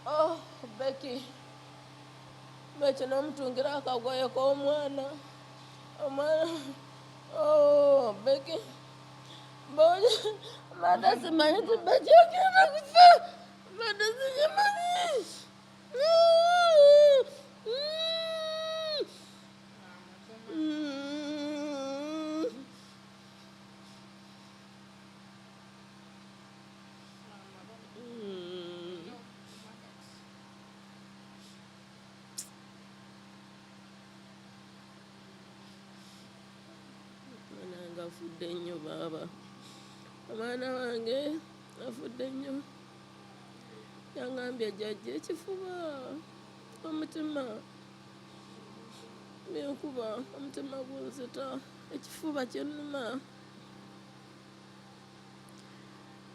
Oh, Becky. Becky n'omutungira akagoye k'omwana. Omwana. Oh, Becky. Mbonye. Mbadde simanyi nti Becky agenda kufa. Mbadde sikimanyi. Omwana wange afudde nnyo baaba. Omwana wange afudde nnyo. Yangambye jjajja ekifuba, omutima binkuba, omutima gunzita, ekifuba kinnuma.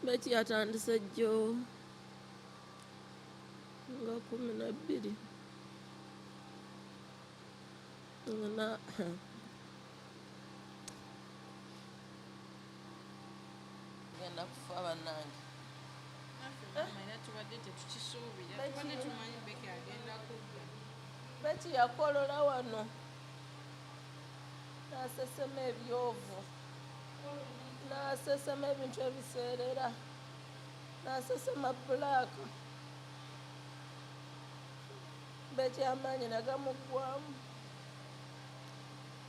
Becky yatandise jjo nga 12 nga genda kufa bannange. Becky yakolola wano n'asesema ebyovu n'asesema ebintu ebiseerera n'asesema bulaaka. Becky amaanyi nagamuggwamu.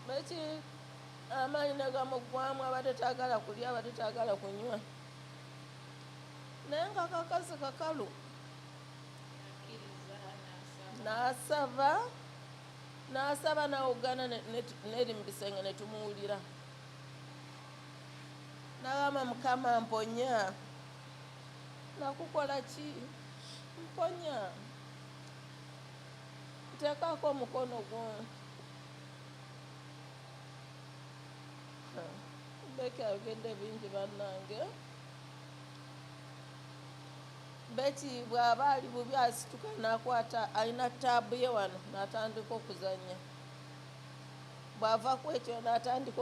Becky amaanyi nagamuggwamu, abadde taagala kulya, abadde taagala kunywa. Naye nga kakazi kakalu. N'asaba, n'asaba n'awoggana n'eri mu bisenge ne tumuwulira. N'agamba Mukama mponya. Nakukola ki? Mponya. Nteekaako omukono gwo. Becky ayogedde bingi bannange. Betty bw'aba ali bubi asituka n'akwata alina taabu ye wano n'atandika okuzannya. Bw'ava ku ekyo n'atandika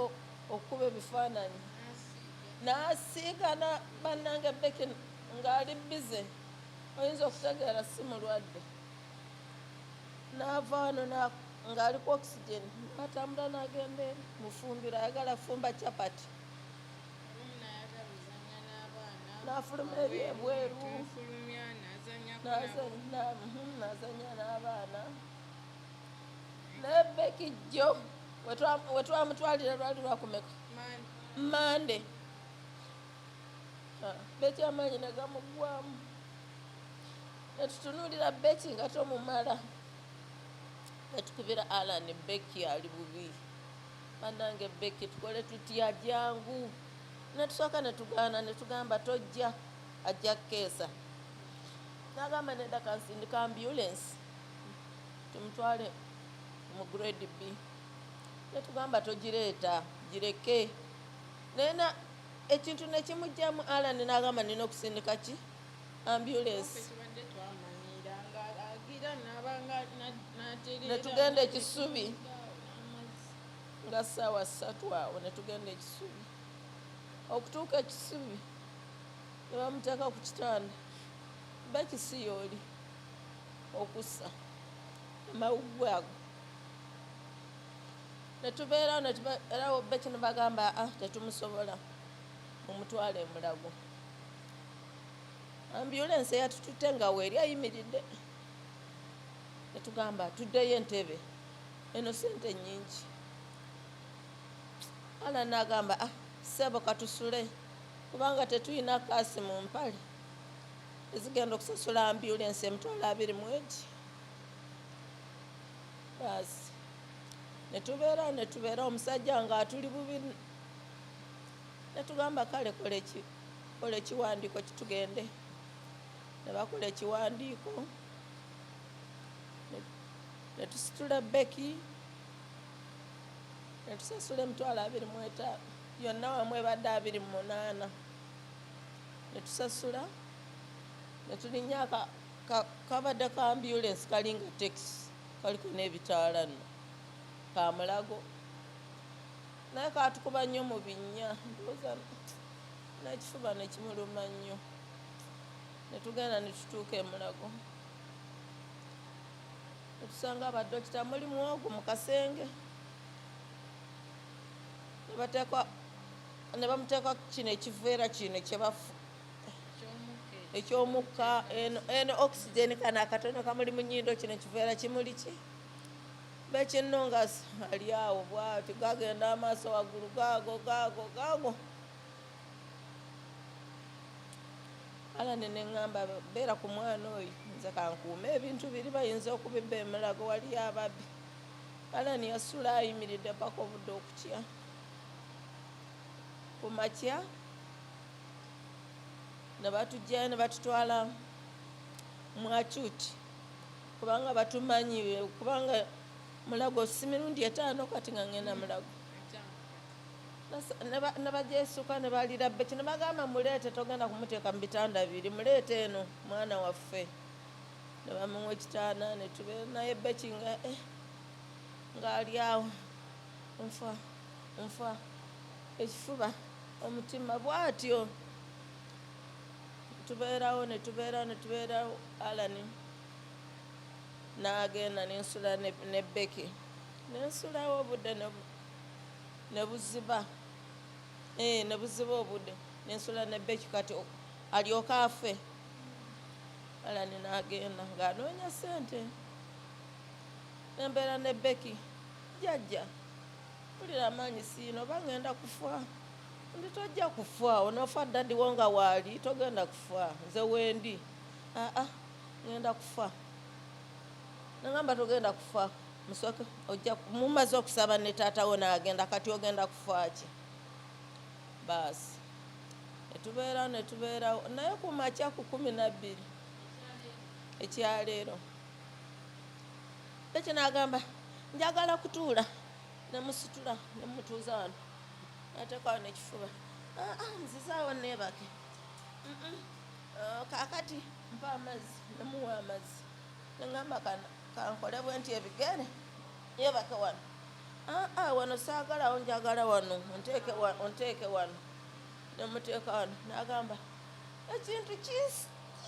okukuba ebifaananyi. N'asiiga na bannange Becky ng'ali bbize oyinza okutegeera si mulwadde. N'ava wano ng'ali ku oxygen n'atambula n'agenda eri mu ffumbiro ayagala kufumba chapati. N'afuluma eri ebweru n'azannya n'abaana. Naye Becky jjo we twamutwalira lwali lwakumeka? Mmande. Becky amaanyi ne gamuggwamu. Ne tutunuulira Becky nga tomumala. Ne tukubira Allan Becky ali bubi. Bannange Becky tukole tutya jangu. Ne tusooka ne tugaana ne tugamba tojja ajja kukeesa. N'agamba nedda kansindika ambulance tumutwale mu grade B. Ne tugamba togireeta gireke. Naye na ekintu ne kimuggyamu Allan n'agamba nina okusindika ki? Ambulance. Ne tugenda e Kisubi nga ssaawa ssatu awo ne tugenda e Kisubi. Okutuuka e Kisubi ne bamuteeka ku kitanda. Becky si y'oli okussa amawuggwe ago. Ne tubeerawo ne tubeerawo Becky ne bagamba aa tetumusobola mumutwale e Mulago. Ambulensi eyatututte nga weeri ayimiridde. Ne tugamba tuddeyo Entebbe eno ssente nnyingi. Allan n'agamba ah ssebo katusule kubanga tetulina kaasi mu mpale ezigenda okusasula ambulensi 200,000 egi. Baasi ne tubeerawo ne tubeerawo omusajja ng'atuli bubi ne tugamba kale kola ekiwandiiko tugende. Ne bakola ekiwandiiko ne tusitula Becky ne tusasula 25,000 yonna wamu ebadde 28 ne tusasula ne tulinnya kabadde ka ambulance kalinga takisi kaliko n'ebitaala nno ka Mulago naye kaatukuba nnyo mu binnya ndowooza n'ekifuba ne kimuluma nnyo ne tugenda ne tutuuka e Mulago. Netusanga abadokita muli muwogo mu kasenge, nebateeka ne bamuteeka kino ekiveera kino kyebafu ekyomukka, eno eno oxygen, kano akatono kamuli mu nnyindo, kino ekiveera kimuli ki bekinno nga ali awo bwati, gagenda amaaso waggulu, gaago gaago gaago. Allan ne ŋŋamba, beera ku mwana oyo, nze kankuume ebintu biri bayinza okubibba emulago, waliyo ababbi. Allan yasula ayimiridde paka obudde okukya. Ku makya ne batuggyayo ne batutwala mu acute, kubanga batumanyi, kubanga Mulago si mirundi 5 kati nga ŋŋenda Mulago. Ne bagyesuka ne balira Betty ne bagamba, muleete, togenda kumuteeka mu bitanda biri, muleete eno mwana waffe. Ne bamuwa ekitanda ne tubeera naye. Betty nga ng'ali awo, nfa nfa, ekifuba, omutima, bw'atyo. Tubeerawo ne tubeerawo ne tubeerawo. Allan n'agenda, nensula ne Becky, nensulawo obudde ne buziba, ne buziba obudde, nensula ne Becky kati alyoke afe. Allan n'agenda ng'anoonya ssente, nembeera ne Becky. Jjajja, mpulira amaanyi siina, oba ngenda kufa? Ndi tojja kufa, onoofa daddy wo nga waali? Togenda kufa, nze wendi. Aa, ngenda kufa. Nagamba, togenda kufa, musooke ojja mumaze okusaba ne taata wo n'agenda, kati ogenda kufa ki? Baasi netubeerawo netubeerawo naye. Ku makya ku 12 ekyaleero, ekyo n'agamba, njagala kutuula. Nemusitula nemutuuza wano, nateeka wano ekifuba. "Ah, ah, nzizaawo neebake." "Ah, kaakati mpa amazzi." Nemuwa amazzi, neŋŋamba, kankole bwe nti ebigere, yeebake wano. "Ah, ah, wano saagalawo, njagala wano, onteeke wano." Nemuteeka wano, n'agamba, ekintu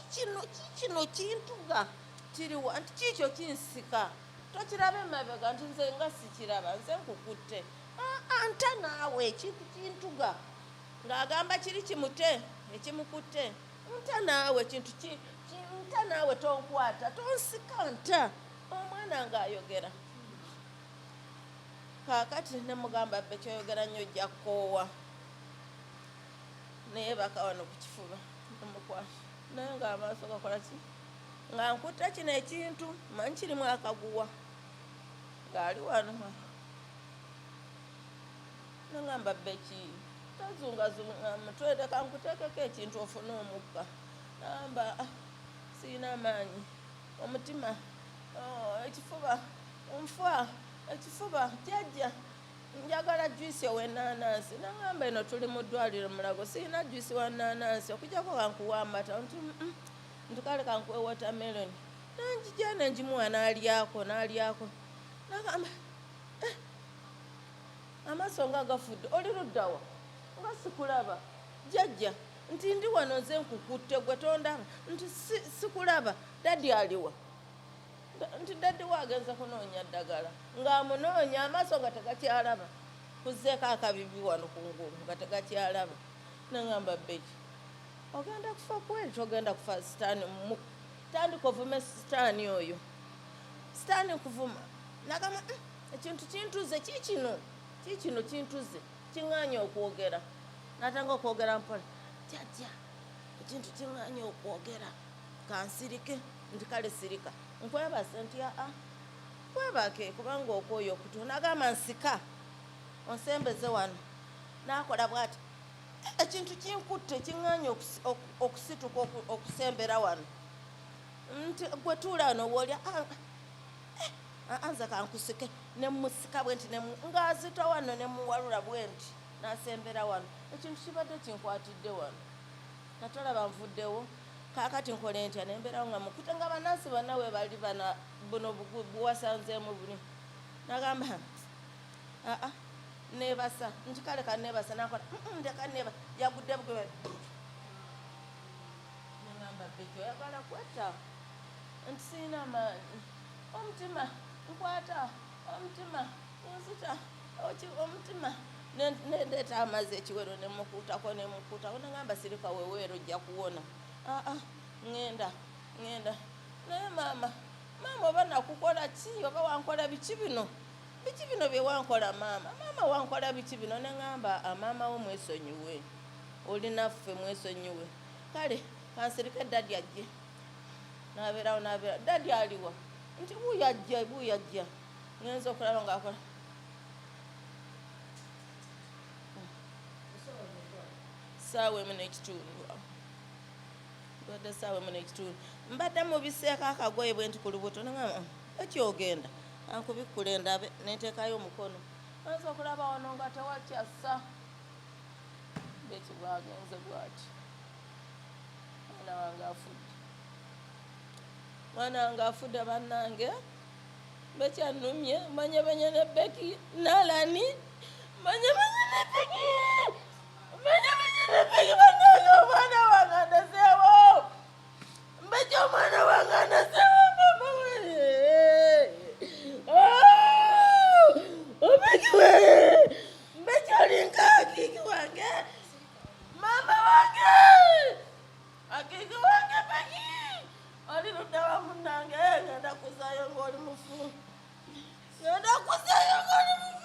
kino kino kintuga, kiriwa? Nti kiikyo kinsika, tokiraba emabega? Nti nze nga sikiraba, nze nkukutte. "Ah, ah, nta naawe, ekintu kintuga." Ng'agamba kiri kimute ekimukutte. Nta naawe, ekintu nta naawe, tonkwata, tonsika, nta. Omwana ng'ayogera. Kaakati nemugamba, bbe kyoyogera nnyo, ojja kukoowa. Naye baka wano ku kifuba, nemukwata, naye ng'amaaso gakola ki, nga nkutta kino ekintu, manyi kirimu akaguwa, ng'ali wano. Nagamba, Becky, tozungazunga mutwe, leka nkuteekeko ekintu ofune omukka. Nagamba, "Ah, siina amaanyi, omutima, oh, ekifuba, nfa ekifuba, jjajja, njagala juice ow'ennaanansi." Nagamba, eno tuli mu ddwaliro Mulago, siina juice wa nnaanansi okujjako kankuwa amata. Nti nti kale kankuwe watermelon." Nanjija nenjimuwa, n'alyako n'alyako. Nagamba, "Eh, amaaso nga gafudde, oli luddawa nga sikulaba, jjajja?" Nti ndi wano, nze nkukutte, gwe tondaba? Nti sikulaba, daddy aliwa?" Nti daddy we agenze kunoonya ddagala. Ng'amunoonya, amaaso nga tegakyalaba, kuzzeeko akabibi wano kungulu nga tegakyalaba. Nagamba, Becky, ogenda kufa kweri? Togenda kufa. Sitaani tandika ovume sitaani oyo, sitaani kuvuma. Nagamba, ekintu kintuze, kiikino kiikino kintuze, kiŋŋaanye okwogera." Natanga okwogera mpola, jjajja, ekintu kiŋŋaanye okwogera, kansirike. Nti kale sirika, nkwebase. Nti aa, kwebake kubanga okwoyo okutu. Nagamba, nsika onsembeze wano. Nakola bwati, ekintu kinkutte, kiŋŋaanye okusituka okusembera wano. Nti gwe tuula wano woolya. "Ah, ah, nze kankusike." Nemusika bwe nti, ng'azita wano, nemuwalula bwe nti, nasembera wano. Ekintu kibadde kinkwatidde wano, natolaba nvuddewo. Kaakati nkole ntya? Nembeerawo nga mukute, nga banansi bonna we bali bana buno buwasanzeemu buli. Nagamba, aa, nebasa. Nti kale kanebasa. Nakola, ndeka neba." Yagudde bugwe. Nagamba, Becky, oyagala kwetta? Nti siina maanyi. Omutima nkwata, omutima nzita, omutima nendeeta amazzi ekiwero nemukuutako nemukuutako, nagamba sirika weweero ojja kuwona. Aa, ŋŋenda ŋŋenda naye maama, maama oba nakukola ki, oba wankola biki bino, biki bino bye wankola maama, maama wankola biki bino? Neŋŋamba maama wo mwesonyiwe, oli naffe mwesonyiwe. Kale kansirike daddy ajje. Nabeerawo nabeera, daddy aliwa? Nti wuuyo ajja, wuuyo ajja. Ngenza okulaba ngaakola 1:15, mbadde 1:15, mbadde mubiseeko akagoye bwe nti ku lubuto, nagamba ekyogenda ankubikkula endabe, nenteekayo omukono, ngenza okulaba wano nga tewakyassa. Beki bwagenze bwati, mwana wange afudde, mwana wange afudde. Bannange, Beki annumye, manyabanya ne Beki nalani, manyabanya ne Beki, manyabanya ne Beki. Bannange, omwana wange andeseewo, Beki, omwana wange andeseewo, mama we, Beki we, Beki olinga akiki wange, mama wange, akiki wange. Beki oli ludda wa munnange? Ngenda kuzaayo ng'oli mufu, ngenda kuzaayo ng'oli mufu.